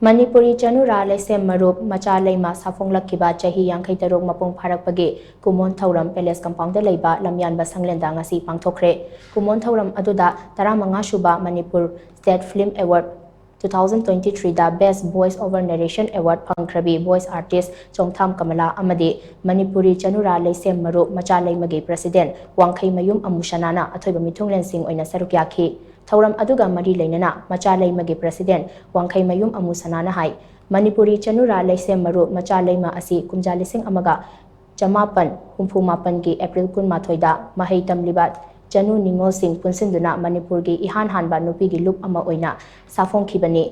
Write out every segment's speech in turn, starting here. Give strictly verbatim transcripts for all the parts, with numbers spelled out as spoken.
ꯃꯅꯤꯄꯨꯔꯤ ꯆꯅꯨꯔꯥ ꯂꯩꯁꯦꯝ ꯃꯔꯨꯞ ꯃꯆꯥ ꯂꯩꯃ ꯁꯥꯐꯣꯡꯂꯛꯈꯤꯕ ꯆꯍꯤ ꯌꯥꯡꯈꯩ ꯇꯔꯨꯛ ꯃꯄꯨꯡ ꯐꯥꯔꯛꯄꯒꯤ ꯀꯨꯃꯣꯟ ꯊꯧꯔꯝ ꯄꯦꯂꯦꯁ ꯀꯝꯄꯥꯎꯟꯗ ꯂꯩꯕ ꯂꯝꯌꯥꯟꯕ ꯁꯪꯂꯦꯟꯗ ꯉꯁꯤ ꯄꯥꯡꯊꯣꯛꯈ꯭ꯔꯦ꯫ ꯀꯨꯃꯣꯟ ꯊꯧꯔꯝ ꯑꯗꯨꯗ ꯇꯔꯥꯃꯉꯥ ꯁꯨꯕ Manipur State Film Award two thousand twenty-three ꯗ Best Voice Over Narration Award ꯐꯪꯈ꯭ꯔꯕꯤ voice artist ꯆꯣꯡꯊꯥꯝ ꯀꯃꯂꯥ ꯑꯃꯗꯤ ꯃꯅꯤꯄꯨꯔꯤ ꯆꯅꯨꯔꯥ ꯂꯩꯁꯦꯝ ꯃꯔꯨꯞ ꯃꯆꯥ ꯂꯩꯃꯒꯤ president ꯋꯥꯡꯈꯩꯃꯌꯨꯝ ꯑꯃꯨꯁꯅꯥꯅ ꯑꯊꯣꯏꯕ ꯃꯤꯊꯨꯡꯂꯦꯟꯁꯤꯡ ꯑꯣꯏꯅ ꯁꯔꯨꯛ ꯌꯥꯈꯤ꯫ ꯊꯧꯔꯝ ꯑꯗꯨꯒ ꯃꯔꯤ ꯂꯩꯅꯅ ꯃꯆꯥ ꯂꯩꯃꯒꯤ president ꯋꯥꯡꯈꯩꯃꯌꯨꯝ ꯑꯃꯨꯁꯅꯥꯅ ꯍꯥꯏ, ꯃꯅꯤꯄꯨꯔꯤ ꯆꯅꯨꯔꯥ ꯂꯩꯁꯦꯝ ꯃꯔꯨꯞ ꯃꯆꯥ ꯂꯩꯃ ꯑꯁꯤ ꯀꯨꯝꯖꯥ ꯂꯤꯁꯤꯡ ꯑꯃꯒ ꯆꯃꯥꯄꯟ ꯍꯨꯝꯐꯨ ꯃꯥꯄꯟꯒꯤ April ꯀꯨꯟꯃꯥꯊꯣꯏꯗ ꯃꯍꯩ ꯇꯝꯂꯤꯕ ꯆꯅꯨ ꯅꯤꯉꯣꯜꯁꯤꯡ ꯄꯨꯟꯁꯤꯟꯗꯨꯅ ꯃꯅꯤꯄꯨꯔꯒꯤ ꯏꯍꯥꯟ ꯍꯥꯟꯕ ꯅꯨꯄꯤꯒꯤ ꯂꯨꯞ ꯑꯃ ꯑꯣꯏꯅ ꯁꯥꯐꯣꯡꯈꯤꯕꯅꯤ꯫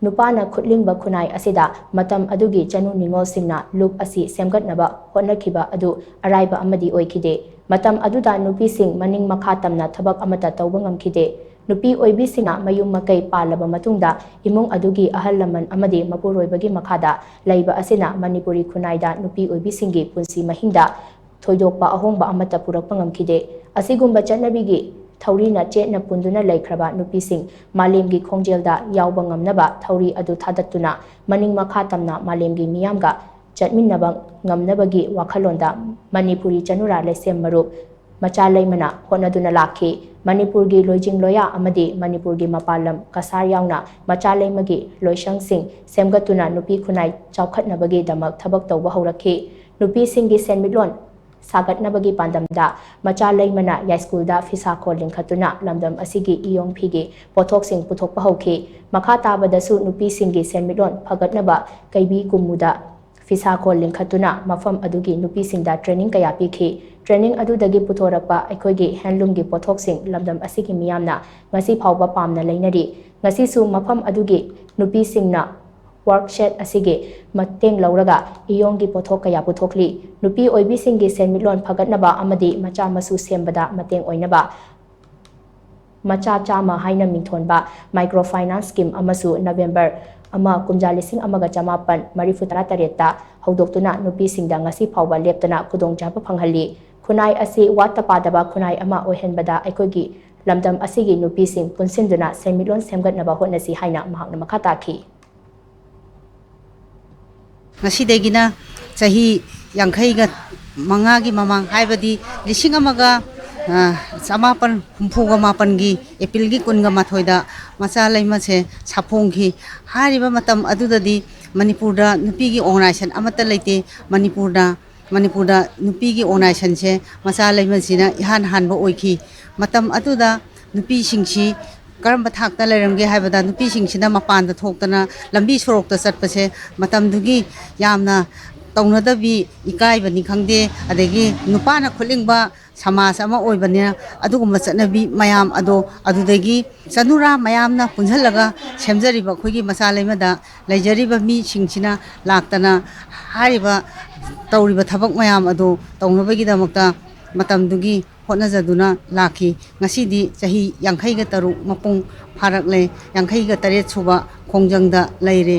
ꯅꯨꯄꯥꯅ ꯈꯨꯠꯂꯤꯡꯕ ꯈꯨꯟꯅꯥꯏ ꯑꯁꯤꯗ ꯃꯇꯝ ꯑꯗꯨꯒꯤ ꯆꯅꯨ ꯅꯤꯉꯣꯜꯁꯤꯡꯅ ꯂꯨꯞ ꯑꯁꯤ ꯁꯦꯝꯒꯠꯅꯕ ꯍꯣꯠꯅꯈꯤꯕ ꯑꯗꯨ ꯑꯔꯥꯏꯕ ꯑꯃꯗꯤ ꯑꯣꯏꯈꯤꯗꯦ꯫ ꯃꯇꯝ ꯑꯗꯨꯗ ꯅꯨꯄꯤꯁꯤꯡ ꯃꯅꯤꯡ ꯃꯈꯥ ꯇꯝꯅ ꯊꯕꯛ ꯑꯃꯠꯇ ꯇꯧꯕ ꯉꯝꯈꯤꯗꯦ꯫ ꯅꯨꯄꯤ ꯑꯣꯏꯕꯤꯁꯤꯡꯅ ꯃꯌꯨꯝ ꯃꯀꯩ ꯄꯥꯜꯂꯕ ꯃꯇꯨꯡꯗ ꯏꯃꯨꯡ ꯑꯗꯨꯒꯤ ꯑꯍꯜ ꯂꯃꯟ ꯑꯃꯗꯤ ꯃꯄꯨꯔꯣꯏꯕꯒꯤ ꯃꯈꯥꯗ ꯂꯩꯕ ꯑꯁꯤꯅ ꯃꯅꯤꯄꯨꯔꯤ ꯈꯨꯟꯅꯥꯏꯗ ꯅꯨꯄꯤ ꯑꯣꯏꯕꯤꯁꯤꯡꯒꯤ ꯄꯨꯟꯁꯤ ꯃꯍꯤꯡꯗ ꯊꯣꯏꯗꯣꯛꯄ ꯑꯍꯣꯡꯕ ꯑꯃꯠꯇ ꯄꯨꯔꯛꯄ ꯉꯝꯈꯤꯗꯦ꯫ ꯑꯁꯤꯒꯨꯝꯕ ꯆꯠꯅꯕꯤꯒꯤ ꯊꯧꯔꯤꯅ ꯆꯦꯠꯅ ꯄꯨꯟꯗꯨꯅ ꯂꯩꯈ꯭ꯔꯕ ꯅꯨꯄꯤꯁꯤꯡ ꯃꯥꯂꯦꯝꯒꯤ ꯈꯣꯡꯖꯦꯜꯗ ꯌꯥꯎꯕ ꯉꯝꯅꯕ ꯊꯧꯔꯤ ꯑꯗꯨ ꯊꯥꯗꯠꯇꯨꯅ ꯃꯅꯤꯡ ꯃꯈꯥ ꯇꯝꯅ ꯃꯥꯂꯦꯝꯒꯤ ꯃꯤꯌꯥꯝꯒ ꯆꯠꯃꯤꯟꯅꯕ ꯉꯝꯅꯕꯒꯤ ꯋꯥꯈꯜꯂꯣꯟꯗ ꯃꯅꯤꯄꯨꯔꯤ ꯆꯅꯨꯔꯥ ꯂꯩꯁꯦꯝ ꯃꯔꯨꯞ ꯃꯆꯥ ꯂꯩꯃꯅ ꯍꯣꯠꯅꯗꯨꯅ ꯂꯥꯛꯈꯤ꯫ ꯃꯅꯤꯄꯨꯔꯒꯤ ꯂꯣꯏꯖꯤꯡ ꯂꯣꯌꯥ ꯑꯃꯗꯤ ꯃꯅꯤꯄꯨꯔꯒꯤ ꯃꯄꯥꯟ ꯂꯝ ꯀꯁꯥꯔ ꯌꯥꯎꯅ ꯃꯆꯥ ꯂꯩꯃꯒꯤ ꯂꯣꯏꯁꯪꯁꯤꯡ ꯁꯦꯝꯒꯠꯇꯨꯅ ꯅꯨꯄꯤ ꯈꯨꯟꯅꯥꯏ ꯆꯥꯎꯈꯠꯅꯕꯒꯤꯗꯃꯛ ꯊꯕꯛ ꯇꯧꯕ ꯍꯧꯔꯛꯈꯤ꯫ ꯅꯨꯄꯤꯁꯤꯡꯒꯤ ꯁꯦꯟꯃꯤꯠꯂꯣꯟ ꯁꯥꯒꯠꯅꯕꯒꯤ ꯄꯥꯟꯗꯝꯗ ꯃꯆꯥ ꯂꯩꯃꯅ ꯌꯥꯏꯁ꯭ꯀꯨꯜꯗ ꯐꯤꯁꯥꯈꯣꯜ ꯂꯤꯡꯈꯠꯇꯨꯅ ꯂꯝꯗꯝ ꯑꯁꯤꯒꯤ ꯏꯌꯣꯡ ꯐꯤꯒꯤ ꯄꯣꯠꯊꯣꯛꯁꯤꯡ ꯄꯨꯊꯣꯛꯄ ꯍꯧꯈꯤ꯫ ꯃꯈꯥ ꯇꯥꯕꯗꯁꯨ ꯅꯨꯄꯤꯁꯤꯡꯒꯤ ꯁꯦꯟꯃꯤꯠꯂꯣꯟ ꯐꯒꯠꯅꯕ ꯀꯩꯕꯤ ꯀꯨꯝꯃꯨꯗ ꯐꯤꯁꯥꯈꯣꯜ ꯂꯤꯡꯈꯠꯇꯨꯅ ꯃꯐꯝ ꯑꯗꯨꯒꯤ ꯅꯨꯄꯤꯁꯤꯡꯗ training ꯀꯌꯥ ꯄꯤꯈꯤ꯫ Training ꯑꯗꯨꯗꯒꯤ ꯄꯨꯊꯣꯔꯛꯄ ꯑꯩꯈꯣꯏꯒꯤ handloomꯒꯤ ꯄꯣꯠꯊꯣꯛꯁꯤꯡ ꯂꯝꯗꯝ ꯑꯁꯤꯒꯤ ꯃꯤꯌꯥꯝꯅ ꯉꯁꯤ ꯐꯥꯎꯕ ꯄꯥꯝꯅ ꯂꯩꯅꯔꯤ꯫ ꯉꯁꯤꯁꯨ ꯃꯐꯝ ꯑꯗꯨꯒꯤ ꯅꯨꯄꯤꯁꯤꯡꯅ work shed ꯑꯁꯤꯒꯤ ꯃꯇꯦꯡ ꯂꯧꯔꯒ ꯏꯌꯣꯡꯒꯤ ꯄꯣꯠꯊꯣꯛ ꯀꯌꯥ ꯄꯨꯊꯣꯛꯂꯤ꯫ ꯅꯨꯄꯤ ꯑꯣꯏꯕꯤꯁꯤꯡꯒꯤ ꯁꯦꯟꯃꯤꯠꯂꯣꯟ ꯐꯒꯠꯅꯕ ꯑꯃꯗꯤ ꯃꯆꯥ ꯃꯁꯨ ꯁꯦꯝꯕꯗ ꯃꯇꯦꯡ ꯑꯣꯏꯅꯕ ꯃꯆꯥ ꯆꯥꯝꯃ ꯍꯥꯏꯅ ꯃꯤꯡꯊꯣꯟꯕ micro finance scheme ꯑꯃꯁꯨ November ꯑꯃ, ꯀꯨꯝꯖꯥ ꯂꯤꯁꯤꯡ ꯑꯃꯒ ꯆꯃꯥꯄꯟ ꯃꯔꯤꯐꯨ ꯇꯔꯥ ꯇꯔꯦꯠꯇ ꯍꯧꯗꯣꯛꯇꯨꯅ ꯅꯨꯄꯤꯁꯤꯡꯗ ꯉꯁꯤ ꯐꯥꯎꯕ ꯂꯦꯞꯇꯅ ꯈꯨꯗꯣꯡꯆꯥꯕ ꯐꯪꯍꯜꯂꯤ꯫ ꯈꯨꯟꯅꯥꯏ ꯑꯁꯤ ꯋꯥꯠꯇ ꯄꯥꯗꯕ ꯈꯨꯟꯅꯥꯏ ꯑꯃ ꯑꯣꯏꯍꯟꯕꯗ ꯑꯩꯈꯣꯏꯒꯤ ꯂꯝꯗꯝ ꯑꯁꯤꯒꯤ ꯅꯨꯄꯤꯁꯤꯡ ꯄꯨꯟꯁꯤꯟꯗꯨꯅ ꯁꯦꯟꯃꯤꯠꯂꯣꯟ ꯁꯦꯝꯒꯠꯅꯕ ꯍꯣꯠꯅꯁꯤ ꯍꯥꯏꯅ ꯃꯍꯥꯛꯅ ꯃꯈꯥ ꯇꯥꯈꯤ꯫ ꯉꯁꯤꯗꯒꯤꯅ ꯆꯍꯤ ꯌꯥꯡꯈꯩꯒ ꯃꯉꯥꯒꯤ ꯃꯃꯥꯡ, ꯍꯥꯏꯕꯗꯤ ꯂꯤꯁꯤꯡ ꯑꯃꯒ, ꯑ, ꯆꯃꯥꯄꯟ ꯍꯨꯝꯐꯨꯒ ꯃꯥꯄꯟꯒꯤ ꯑꯦꯄ꯭ꯔꯤꯜꯒꯤ ꯀꯨꯟꯒ ꯃꯥꯊꯣꯏꯗ ꯃꯆꯥ ꯂꯩꯃꯁꯦ ꯁꯥꯐꯣꯡꯈꯤ꯫ ꯍꯥꯏꯔꯤꯕ ꯃꯇꯝ ꯑꯗꯨꯗꯗꯤ ꯃꯅꯤꯄꯨꯔꯗ ꯅꯨꯄꯤꯒꯤ ꯑꯣꯔꯒꯅꯥꯏꯖꯦꯁꯟ ꯑꯃꯠꯇ ꯂꯩꯇꯦ꯫ ꯃꯅꯤꯄꯨꯔꯗ, ꯃꯅꯤꯄꯨꯔꯗ ꯅꯨꯄꯤꯒꯤ ꯑꯣꯔꯒꯅꯥꯏꯖꯦꯁꯟꯁꯦ ꯃꯆꯥ ꯂꯩꯃꯁꯤꯅ ꯏꯍꯥꯟ ꯍꯥꯟꯕ ꯑꯣꯏꯈꯤ꯫ ꯃꯇꯝ ꯑꯗꯨꯗ ꯅꯨꯄꯤꯁꯤꯡꯁꯤ ꯀꯔꯝꯕ ꯊꯥꯛꯇ ꯂꯩꯔꯝꯒꯦ ꯍꯥꯏꯕꯗ, ꯅꯨꯄꯤꯁꯤꯡꯁꯤꯅ ꯃꯄꯥꯟꯗ ꯊꯣꯛꯇꯅ ꯂꯝꯕꯤ ꯁꯣꯔꯣꯛꯇ ꯆꯠꯄꯁꯦ ꯃꯇꯝꯗꯨꯒꯤ ꯌꯥꯝꯅ ꯇꯧꯅꯗꯕꯤ, ꯏꯀꯥꯏꯕꯅꯤ ꯈꯪꯗꯦ, ꯑꯗꯒꯤ ꯅꯨꯄꯥꯅ ꯈꯨꯠꯂꯤꯡꯕ ꯁꯃꯥꯖ ꯑꯃ ꯑꯣꯏꯕꯅꯤꯅ ꯑꯗꯨꯒꯨꯝꯕ ꯆꯠꯅꯕꯤ ꯃꯌꯥꯝ ꯑꯗꯣ ꯑꯗꯨꯗꯒꯤ ꯆꯅꯨꯔꯥ ꯃꯌꯥꯝꯅ ꯄꯨꯟꯁꯤꯜꯂꯒ ꯁꯦꯝꯖꯔꯤꯕ ꯑꯩꯈꯣꯏꯒꯤ ꯃꯆꯥ ꯂꯩꯃꯗ ꯂꯩꯖꯔꯤꯕ ꯃꯤꯁꯤꯡꯁꯤꯅ ꯂꯥꯛꯇꯅ ꯍꯥꯏꯔꯤꯕ ꯇꯧꯔꯤꯕ ꯊꯕꯛ ꯃꯌꯥꯝ ꯑꯗꯣ ꯇꯧꯅꯕꯒꯤꯗꯃꯛꯇ ꯃꯇꯝꯗꯨꯒꯤ ꯍꯣꯠꯅꯖꯗꯨꯅ ꯂꯥꯛꯈꯤ꯫ ꯉꯁꯤꯗꯤ ꯆꯍꯤ ꯌꯥꯡꯈꯩꯒ ꯇꯔꯨꯛ ꯃꯄꯨꯡ ꯐꯥꯔꯛꯂꯦ, ꯌꯥꯡꯈꯩꯒ ꯇꯔꯦꯠ ꯁꯨꯕ ꯈꯣꯡꯖꯪꯗ ꯂꯩꯔꯦ꯫